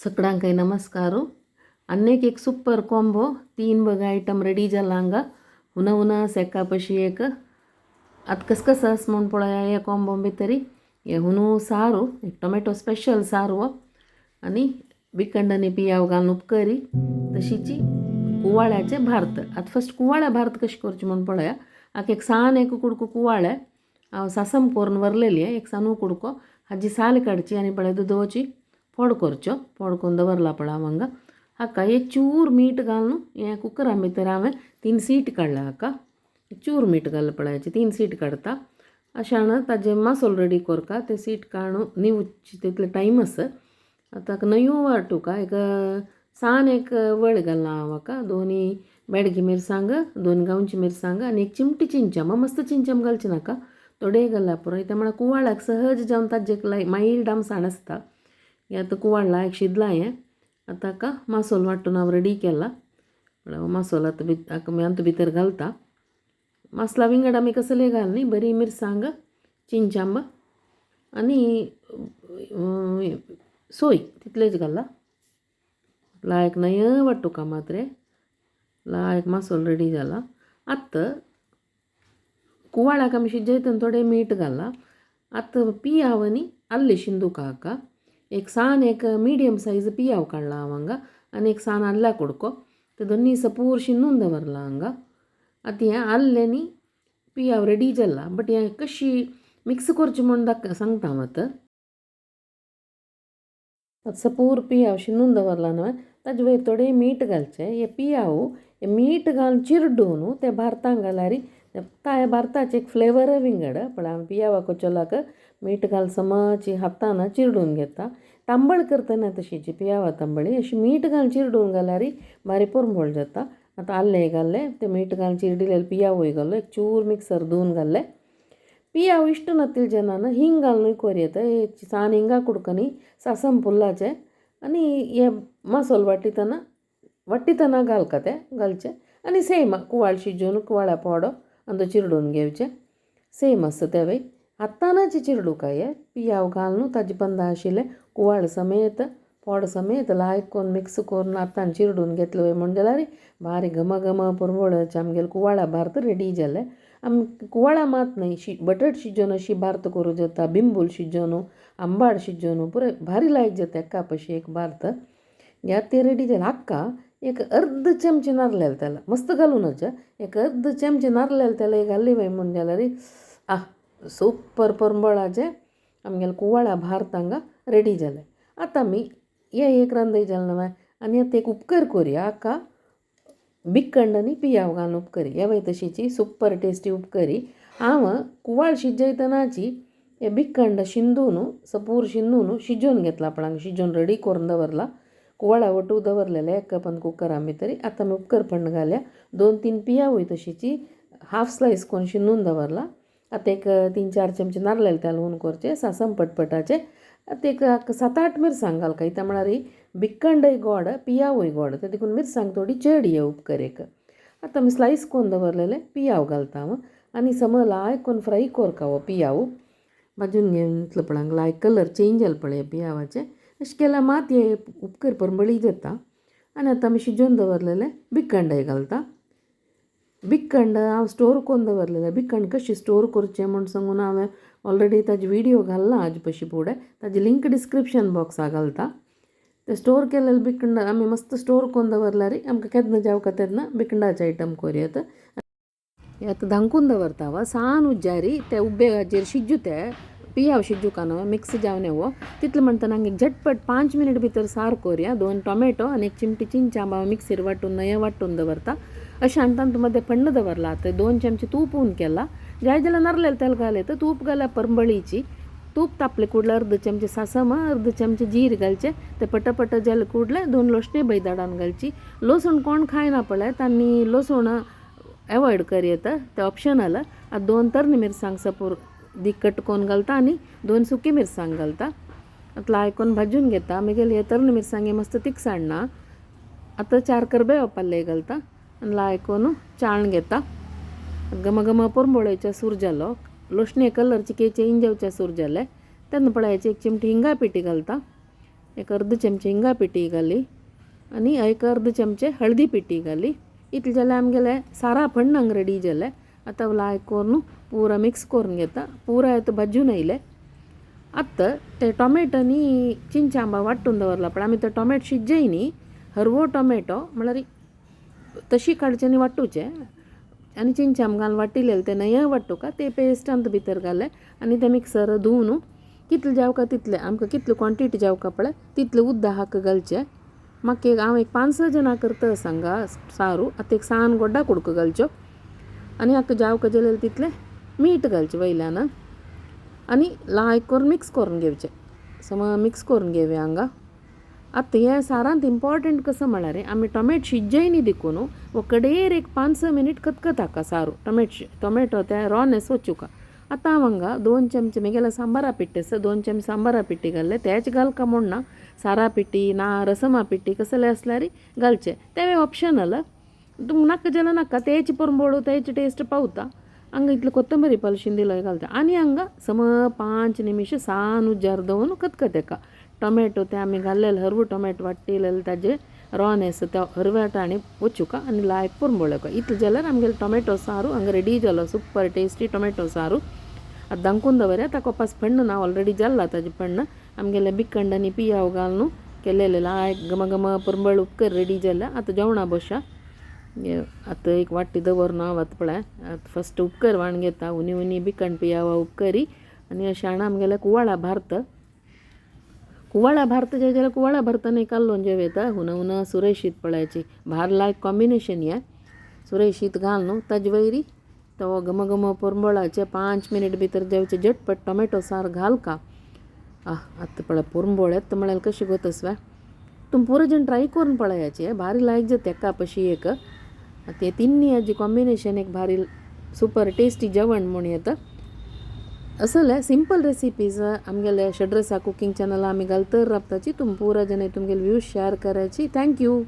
सगळ्यांकय नमस्कार. आनी एक सुपर कॉम्बो 3 बघ आयटम रेडी जाला हांगा. हुना हुना एका पशी एक. आतां कस कसं आस म्हूण पळया हे कॉम्बो भितरी. हे हुनू सारू एक टोमॅटो स्पेशल सारू आनी बिकंड आनी पियाव घालून उपकरी तशीची कुवाळ्याचे भात. आतां फस्ट कुवाळ्या भात कशें करचें म्हूण पळया. हाका एक सान एक कुडको कुवाळे हांव सासम करून व्हरलेली एक सानू कुडको. हाजी साल काडची आनी पळय दुदोची फोड करच्यो. फोड करून दवरला पळय हांव हांगा. हाका एक चूर मीठ घालून हें कुकरा भितर हांवें 3 सीट काडल्या. हाका चूर मीठ घाल पळयाचे 3 सीट काडटा. अशान ताजे मासोल रेडी करका. ते सीट काडून निवचे तितले टायम आसा. आतां न्हंयो वाटूका एक सान एक वळ घालना हांव हाका. 2 बेडगी मिरसांग, 2 गांवची मिरसांग आनी एक चिमटी चिंचम. मस्त चिंचम घालची नाका, थोडे घालल्यार पुरो. त्या म्हळ्यार कुवाळ्याक सहज जावन ताजे मायल्ड आमसाण आसता. हें आतां कुवाळ्ळा एक शिजला हें. आतां हाका मासोल वांटून हांव रेडी केला. म्हळ्यार मासोल आतां हाका आतां भितर घालता. मसला विंगड आमी कसले घाल न्ही, बरी मिरसांग, चिंचांब आनी सोय तितलेच घाला. लायक न्हय वांटूका मात्रे लायक मासोल रेडी जाला. आतां कुवाळ्याक आमी शिजयतना थोडें मीठ घालां. आतां पियाव आनी आल्ले शिंदुका हाका. एक सान एक मिडियम सायज पियाव काडला हांव हांगा आनी एक सान आल्ल्या कुडको. ते दोनी सपूर शिंदून दवरला हांगा. आतां हें आल्लें न्ही पियाव रेडी जाला. बट हें कशी मिक्स करचें म्हूण दाख सांगता हांव आतां. आतां सपूर पियाव शिंदून दवरला न्हय, ताजे वयर थोडें मीठ घालचें. हें पियाव हें मीठ घालून चिरडून तें भारतांक घाल्यार ताय भारताचें एक फ्लेवर विंगड. पण आमी पियावाक चोलाक मीठ घाल समची हातान चिरडून घेता. तांबळ करतना तशीची पियावा तांबळी अशी मीठ घालून चिरडून घाल्यार बारी पोरंबळ जाता. आतां आल्लें घाल्लें, तें मीठ घालून चिरडिलें पियावूय घालो, एक चूर मिक्सर धुवन घाल्लें. पियाव इश्ट नातील जनान हिंग घालूनय कोर येता. सान हिंगा कुडकनी सासम पुल्लाचें आनी हे मासोल वाटितना वाटितना घालका ते घालचे आनी सेम कुवाळ शिजोवन कुवाळ्या पोडो आनी तो चिरडून घेवचें. सेम आसता तेवूय. हातानच चिरडूका हे पियाव घालून ताजे पंदा आशिल्लें कुवाळ समेत पोड समेत लायक करून मिक्स करून हातान चिरडून घेतले म्हण जाल्यार बारीक घम घम परवळचे आमगेले कुवाळा भात रेडी जालें. आमी कुवाळा मात न्हय, बटाट शिजोवन अशी भात करूं जाता, बिंबूल शिजोवन, आंबाड शिजोवन पुरो भारी लायक जाता एका पशी एक भात. ह्या ते रेडी जालें. हाका एक अर्द चमचे नारलेलें तेल मस्त घालूनच एक अर्द चमचे नारलेलें तेल घाली म्हूण जाल्यार आह सुपर परंबळाचें आमगेलें कुवाळ्या भात हांगा रेडी जालें. आतां आमी हें एक रांदय जालें न्हय आनी आतां एक उपकर करुया. हाका बिकंड आनी पियाव घालून उपकरी हेवय तशीची सुपर टेस्टी उपकरी. हांव कुवाळ शिजयतनाची हे बिकंड शिंदून सपूर शिंदून शिजोवन घेतला पळय, शिजोवन रेडी करून दवरला. कुवाळ्या वटू दवरलेले एक कपान कुकरा भितर. आतां आमी उपकर पंड घाल्या. 2-3 पियावूय तशीची हाफ स्लायस करून शिंदून दवरला. आतां एक 3-4 चमचे नारलेलें तेल हून करचें, सासम पटपटाचें. आतां एक 7-8 मिरसांग घालका. इत्या म्हळ्यार बिकंडय गोड पियावूय गोड, ते देखून मिरसांग थोडी चड ये उपकरेक. आतां आमी स्लायस करून दवरलेले पियाव घालता हांव आनी सम लायक करून फ्राय करका हो पियाव भाजून घेतलो पळय, लायक कलर चेंज जालो पळय पियावाचें. अशें केल्यार मात हे उपकर परंबळी जाता. आनी आतां आमी शिजोवन दवरलेले बिकंडय घालता. बिकंड हांव स्टोर करून दवरलेलें. बिकंड कशी स्टोर करचें म्हूण सांगून हांवें ऑलरेडी ताजी विडियो घालला हाजे पशी फुडें, ताजी लिंक डिस्क्रिप्शन बॉक्सा घालता. ते स्टोर केलेले बिकंड आमी मस्त स्टोर करून दवरल्यार आमकां केन्ना जावका तेन्ना बिकंडाचे आयटम करुया. हे आतां धांकून दवरता हांव सान उज्जारी ते उब्बे हाजेर शिजू ते पियाव शिजूका न्हय मिक्स जावन हो तितलें म्हणटना हांगा एक झटपट 5 मिनट भितर सार करुया. 2 टोमॅटो आनी एक चिमटी चिंचांब हांव मिक्सीर वांटून नये वांटून दवरता. अशें आनी तातूंत मदें फण्ण दवरला. आतां 2 चमचे तूप हून केला. जाय जाल्यार नारलेलें तेल घालें तर तूप घाल्यार परंबळीची. तूप तापले कुडले अर्द चमचे सासम, अर्द चमचे जीर घालचें. ते पटपट जाले कुडले 2 लोसणे बैदाडान घालची. लसूण कोण खायना पळय तांणी लसूण एवॉयड करयता, तें ऑप्शनल. आतां 2 तरणी मिरसांग सपूर दीक कट करून घालता आनी 2 सुकी मिरसांग घालता. आतां लायक भाजून घेता. मागीर हे तरणी मिरसांगे मस्त तिखसाण ना. आतां 4 करबेव पाल्ले घालता आनी लायकून चाळण घेता. घम घम परंबळोच्या सूर जालो, लोसणे कलरची के चेंज जावच्या सूर जाले तेन्ना पळयाचे एक चिमटी हिंगा पिठी घालता. एक अर्द चमचे हिंगा पिठी घाली आनी एक अर्द चमचे हळदी पिठी घाली. इतलें जाल्यार आमगेलें सारा फण्ण हांगा रेडी जालें. आतां लायक करून पुरा मिक्स करून घेता. पुरा येता भाजून येयलें. आतां ते टोमॅटो आनी चिंचांबा वांटून दवरला पण आमी ते टोमॅटो शिजय न्ही, हरवो टोमॅटो म्हळ्यार तशी काडचे आनी वांटूचे आनी चिंचाम घालून वाटिलेले ते न्हय वांटूका ते पेस्टांत भितर घाले आनी ते मिक्सर धुवन कितले जावका तितले आमकां कितले क्वॉन्टिटी जावका पळय तितले उद्दा हाक घालचे. म्हाका एक हांव एक 5-6 जाणां करता सांगा सारू. आतां एक सान गोड्डा कुडको घालच्यो आनी हाका जावका जालें तितलें मीठ घालचें वयल्यान आनी लायक करून मिक्स करून घेवचें. सम मिक्स करून घेवया हांगा. आतां हें सारांत इम्पॉर्टंट कसो म्हळ्यार आमी टोमॅटो शिजय न्ही देखून वो कडेर एक 5-6 मिनीट खतखत हाका सारू टोमॅटो टोमॅटो ते रॉनेस वचुका. आतां हांव हांगा 2 चमचे म्हगेले सांबारा पिट्टी आसा, 2 चमचे सांबारा पिट्टी घाल्ले. तेच घालका म्हूण ना, सारा पिट्टी ना रसमा पिट्टी कसले आसल्यार घालचे, तें ऑप्शनल. तुमकां नाका जाल्यार नाका, तेच परंबोळ तेच टेस्ट पावता. हांगा इतले कोत्तंबरी पालशीन दिलो घालता आनी हांगा सम 5 निमिश सान उज्जार दवरून खतखत तेका टोमॅटो ते आमी घाल्लेले हरवो टोमॅटो वाटिलेले ताजे रॉनेस त्या हरव्या आनी वचुका आनी लायक परंबोळका. इतलें जाल्यार आमगेले टोमॅटो सारू हांगा रेडी जालो, सुपर टेस्टी टोमॅटो सारू. आतां दांकून दवरया. ताका पास फण्ण ना ऑलरेडी जाल्ला ताजें फण्ण. आमगेले बिकंड आनी पियाव घालून केलेले लायक घम घम परंबळ उपकर रेडी जाल्या. आतां जेवणा बशा. आतां एक वाटी दवरून हांव आतां पळय आतां फस्ट उपकर वाण घेता उनी उनी बिकंड पियावा उपकरी. आनी अशें हाणा आमगेले कुवाळा भार्त कुवाळा भार्त जाय जाल्यार कुवाळा भरतान एक कालोवन जेव येता. हुना हुना सुरय शीत पळयाची भार लायक कॉम्बिनेशन हें. सुरय शीत घाल न्हू ताजे वयरी तो घम घम परंबळाचे 5 मिनीट भितर जेवचे झटपट टोमॅटो सार घाल का. आतां पळय पुरंबोळ येता म्हळ्यार कशी गोतसव्या तुमी पुरो जण ट्राय करून पळयाचे, भारी लायक जाता एका पशी एक. ते तिन्नी हाजी कॉम्बिनेशन एक भारी सुपर टेस्टी जेवण म्हूण येता. असले सिंपल रेसिपीज आमगेले षड्रसा कुकिंग चॅनल आमी घालतर राबताची. तुमी पुरा जण तुमगेले व्यूज शेअर करायची. Thank you.